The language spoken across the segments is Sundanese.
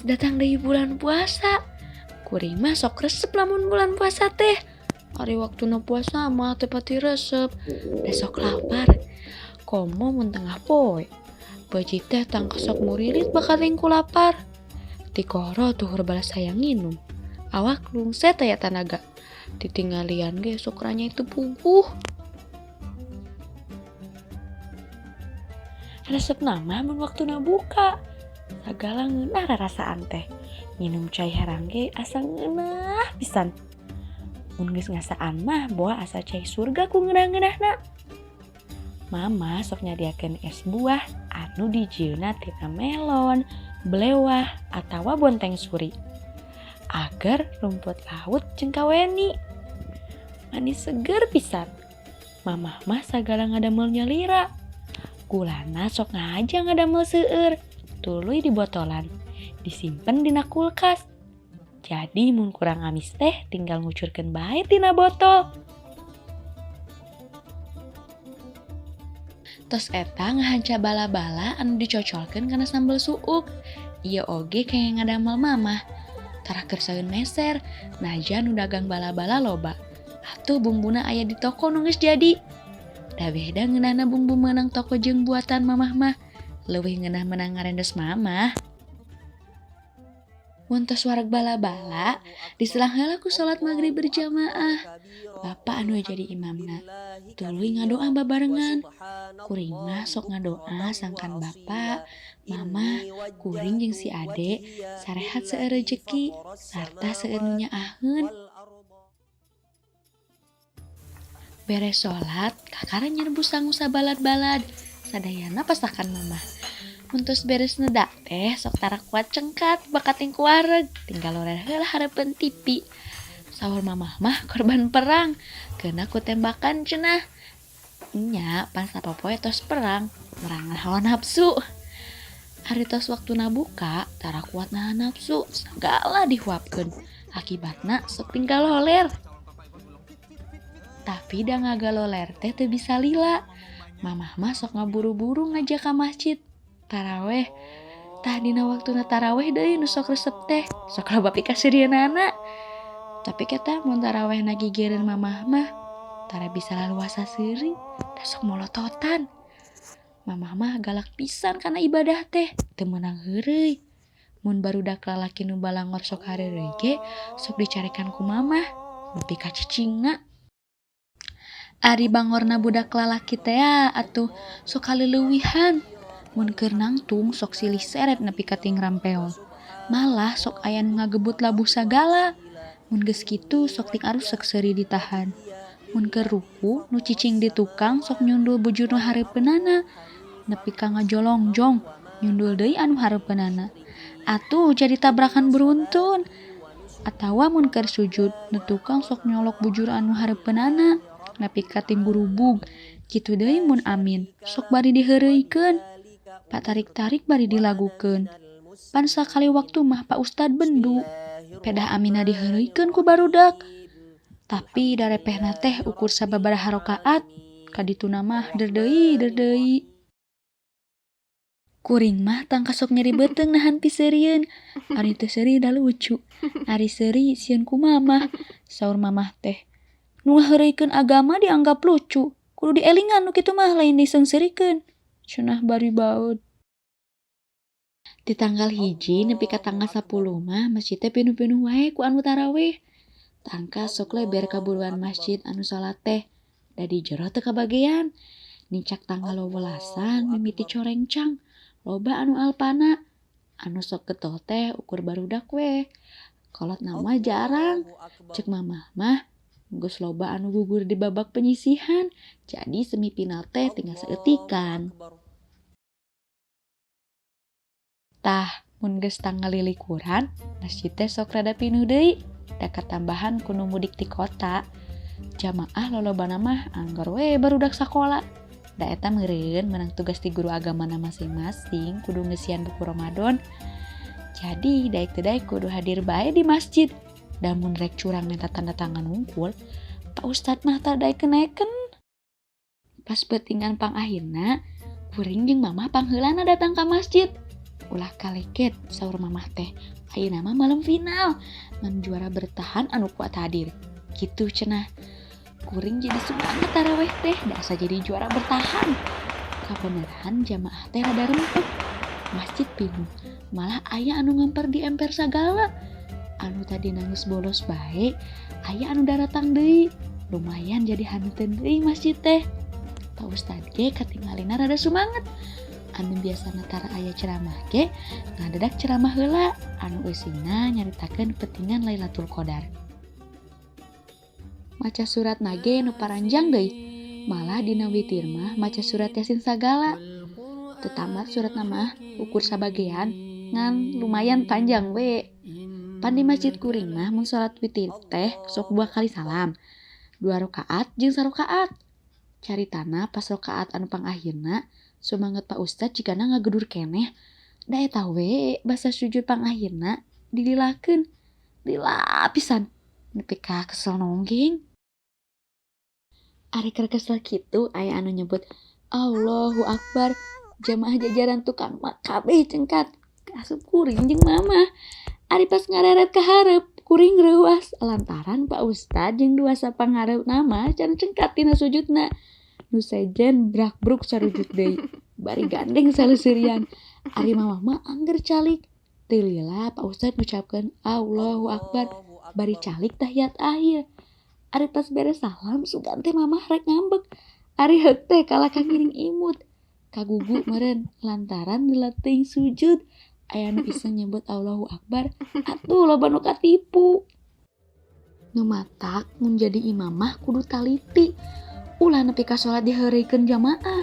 Datang deui bulan puasa. Kuring mah sok resep lamun bulan puasa teh. Ari waktuna puasa mah teu pati resep, da sok lapar. Komo mun tengah poe. Beuji teh tangkas sok murilit bakating ku lapar. Tikoro tuhur balas hayang nginum. Awak lungset aya tanaga. Titinggalian ge sok ranyai teu puguh. Resepna mah mun waktuna buka. Sagala ngeunah rarasaan teh. Nginum cai herang ge asa ngeunah pisan. Mun geus ngasaan mah boa asa cai surga ku ngeunah-ngeunahna. Mama sok nyadiakeun es buah anu dijieunna tina melon, belewah, atawa bonteng suri. Ager rumput laut jeung kaweni. Manis seger pisan. Mamah mah sagala ngadamel nyalira. Gulana sok ngaja ngadamel seueur, tuluy dibotolan, disimpen dina kulkas. Jadi mun kurang amis teh tinggal ngucurkeun bae tina botol. Tos eta ngahanca bala-bala anu dicocolkeun kana sambel suuk. Ieu oge kenging ngadamel mamah. Tara keur saeun meser, najan nu dagang bala-bala loba. Atuh bumbuna aya di toko nu geus jadi. Da beda ngeunahna bumbu meunang toko jeung buatan mamah mah. Leuwih ngeunah meunang ngarendes mamah. Mun tos wareg bala-bala, diselang heula ku salat magrib berjamaah. Bapak anu jadi imamna. Tuluy ngadoa babarengan. Kuring mah sok ngadoa sangkan bapak, mama, kuring jeung si ade sarehat seueur rejeki sarta seueur nu nyaaheun. Beres salat, kakara nyerbu sangu sabalad-balad. Sadayana pasakan mamah. Mun tos beres neda teh sok tara kuat cengkat bakating ku wareg, tinggal loler heula hareupeun TV. Saur mamah mah korban perang, keuna ku tembakan cenah. Nya pan sapopoe tos perang, merangan hawa nafsu. Ari tos waktuna buka, tara kuat nahan nafsu, sagala dihuapkeun. Akibatna sok tinggal loler. Tapi da ngagaloler teh teu bisa lila. Mamah mah sok ngaburu-buru ngajak ka masjid. Taraweh. Tah dina waktuna taraweh deui nu sok resep teh, sok loba pikaseurieunana. Tapi keta mun tarawehna gigireun mamah mah tara bisa laluasa seuri, da sok molototan. Mamah mah galak pisan kana ibadah teh, teu meunang heureuy. Mun barudak lalaki nu balangor sok hareureuy ge sok dicarekan ku mamah, nepi ka cicingna. Ari bangorna budak lalaki tea atuh sok kaleulewihan. Mun keur nangtung sok silih seret nepi ka ting rampeol. Malah sok aya nu ngagebut labuh sagala. Mun geus kitu sok ting arusek seuri ditahan. Mun keur ruku nu cicing di tukang sok nyundul bujur nu hareupeunana. Nepi ka ngajolongjong nyundul deui anu hareupeunana. Atuh jadi tabrakan beruntun. Atawa mun keur sujud nu tukang sok nyolok bujur anu hareupeunana. Nepi ka ting gurubug. Kitu deui mun amin sok bari diheureuykeun. Pak tarik-tarik bari dilagukeun. Pan sakali waktu mah Pak Ustad bendu. Pedah amina diheureuykeun ku barudak. Tapi darepehna teh ukur sababaraha rakaat. Kadituna mah der deui. Kuring mah tangkas sok nyeri beuteung nahan piseurieun. Ari teu seuri da lucu. Ari seuri sieun ku mamah. Saur mamah teh, nu ngaheureuykeun agama dianggap lucu. Kudu dielingan nu kitu mah lain diseungseurikeun. Cenah bari baeud. Di tanggal 1 nepi ka tanggal 10 mah masjid teh pinuh-pinuh wae ku anu tarawih. Tangkas sok leber kaburuan masjid anu salat teh. Da di jero teu kabagean. Nincak tanggal 12-an mimiti corengcang. Loba anu alpana. Anu sok getol teh ukur barudak we. Kolot nama jarang. Cek mamah mah geus loba anu gugur di babak penyisihan. Jadi semifinal teh tinggal saeutikan. Tah, mun geus tanggal 22, masjid teh sok rada pinuh deui. Da katambahan ku nu mudik ti kota. Jamaah lolobana mah angger we barudak sakola. Da eta meureun meunang tugas ti guru agamana masing-masing kudu ngeusian buku Ramadan. Jadi daek teu daek kudu hadir bae di masjid. Da mun rek curang minta tanda tangan wungkul, Pak Ustad mah tara daekeun-naekeun. Pas peutingan pangakhirna, kuring jeung mamah pangheulana datang ka masjid. Ulah kaleket saur mamah teh. Ayeuna mah malam final, ngan juara bertahan anu kuat hadir. Kitu cenah. Kuring jadi semangat taraweh teh, da asa jadi juara bertahan. Kabeneran jamaah teh rada rempuk. Masjid pinuh, malah aya anu ngamper di emper sagala. Anu tadi nangis bolos bae, aya anu daratang deui. Lumayan jadi haneuteun deui masjid teh. Pak Ustad ge katingalina rada sumanget. Anu biasana tara aya ceramah ge ngadadak ceramah heula anu eusina nyaritakeun petingan Lailatul Qadar. Maca surat nage nu paranjang deui. Malah dina witir mah maca surat Yasin sagala. Teu tamat suratna mah ukur sabagean ngan lumayan panjang we. Pan di masjid kuring mah mun salat witir teh sok 2 kali salam. 2 rakaat jeung 1 rakaat. Caritana pas rakaat anu pangakhirna sumanget Pak Ustad jigana ngagedur keneh. Da eta we basa sujud pangakhirna dililakeun. Lila pisan nepi ka kesel nonggeng. Ari keur kesel kitu aya anu nyebut Allahu Akbar. Jamaah jajaran tukang mah kabeh cengkat. Asup kuring jeung mamah. Ari pas ngareret ka hareup kuring reuas lantaran Pak Ustad jeung dua sapanghareupna mah can cengkat tina sujudna. Nu sejen brak-bruk sarujud deui. Bari gandeng saleseurian. Ari mamah mah angger calik. Teu lila Pak Ustad ngucapkeun Allahu Akbar bari calik tahiyat akhir. Ari pas beres salam sugan teh mamah rek ngambek. Ari heuk teh kalah ka ngiring imut. Kagugu meureun lantaran lila teuing sujud. Aya nu iseng nyebut Allahu Akbar, atuh loba nu katipu. Nu matak mun jadi imam mah kudu taliti. Ulah nepi ka salat diheureuykeun jamaah.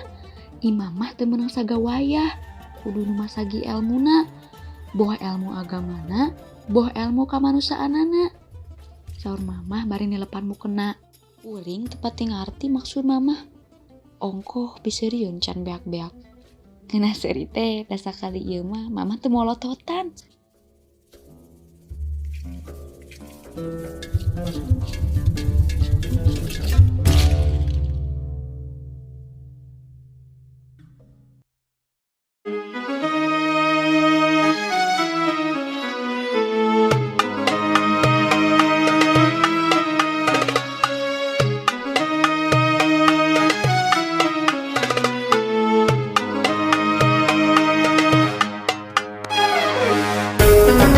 Imam mah teu meunang sagawayah, kudu nu masagi elmuna, boh elmu agamana, boh elmu kamanusaanana. Saur mamah bari nilepan mukena. Kuring teu pati ngarti maksud mamah. Ongkoh piseurieun can beak-beak. Ngeunah seuri teh da sakali ieu mah mamah teu molototan.